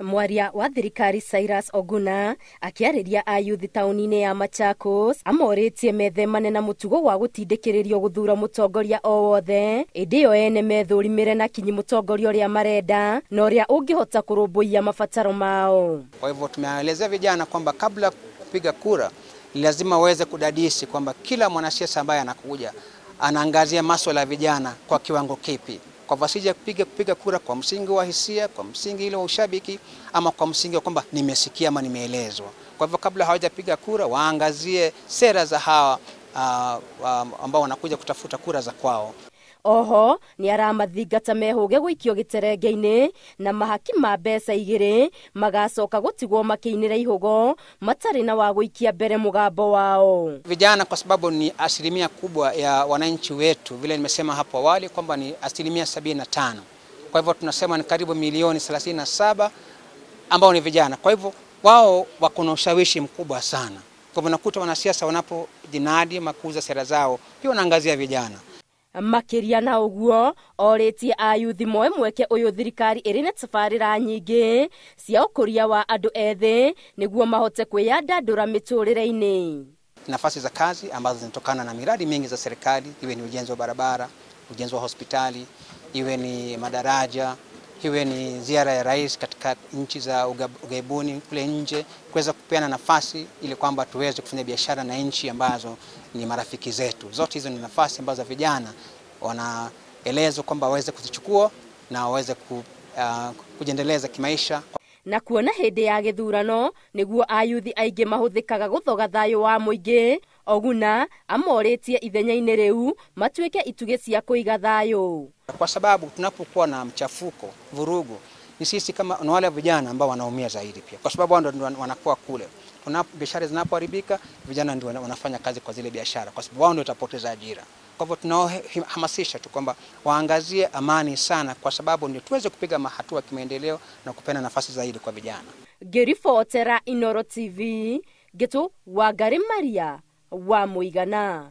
Mwaria wa thirikari Cyrus Oguna akĩarĩria ayuthi taũni-inĩ ya Machakos amorĩtie methemane na mũtugo wa gũtindĩkĩrĩrio gũthura mũtongoria o wothe, ĩndĩ yo ene methũrimĩre na kinyi mũtongoria ũrĩa marenda na ũrĩa ũngĩhota kũrũmbũiya mabataro mao. Kwa hivyo tumewaelezea vijana kwamba kabla kupiga kura lazima waweze kudadisi kwamba kila mwanasiasa ambaye anakuja anaangazia masuala ya vijana kwa kiwango kipi. Kwa hivyo asije kupiga kura kwa msingi wa hisia, kwa msingi ile wa ushabiki, ama kwa msingi wa kwamba nimesikia ama nimeelezwa. Kwa hivyo kabla hawajapiga kura waangazie sera za hawa ambao wanakuja kutafuta kura za kwao. Oho ni aramathingata mehũge gũikio gĩterenge-inĩ na mahaki ma mbeca igĩrĩ magacoka gũtigwo makĩinĩra ihũgo matarĩ na wa gũikia mbere mũgambo wao. Vijana kwa sababu ni asilimia kubwa ya wananchi wetu, vile nimesema hapo awali kwamba ni 75%. Kwa hivyo tunasema ni karibu milioni 37 ambao ni vijana. Kwa hivyo wao wako na ushawishi mkubwa sana. Kwa hivyo unakuta wanasiasa wanapojinadi makuza sera zao pia wanaangazia vijana. Makĩria na ũguo orĩtie ayuthi moe mweke ũyũ thirikari ĩrĩ na tabarĩra nyingĩ cia ũkũria wa andũ ethĩ nĩguo mahote kwĩyandandũra mĩtũrĩre-inĩ. Nafasi za kazi ambazo zinatokana na miradi mingi za serikali, iwe ni ujenzi wa barabara, ujenzi wa hospitali, iwe ni madaraja, iwe ni ziara ya rais katika nchi za ughaibuni kule nje, kuweza kupeana nafasi ili kwamba tuweze kufanya biashara na nchi ambazo ni marafiki zetu. Zote hizo ni nafasi ambazo vijana wanaelezwa kwamba waweze kuzichukua na waweze kujiendeleza kimaisha. Na kuona hĩndĩ ya gĩthurano nĩguo ayuthi aingĩ mahũthĩkaga gũthoga thayũ wa mũingĩ, Oguna amorĩtie ithenya-inĩ rĩu matuĩke itugĩ cia kũiga thayũ. Kwa sababu tunapokuwa na mchafuko, vurugu, ni sisi kama na wale vijana ambao wanaumia zaidi pia, kwa sababu wao ndio wanakuwa kule. Biashara zinapoharibika, vijana ndio wanafanya kazi kwa zile biashara, kwa sababu wao ndio watapoteza ajira. Kwa hivyo tunaohamasisha tu kwamba waangazie amani sana, kwa sababu ndio tuweze kupiga hatua kimaendeleo na kupena nafasi zaidi kwa vijana. Ngĩribotera Inooro TV, Gĩtũ Wangari Maria wa Mũigana.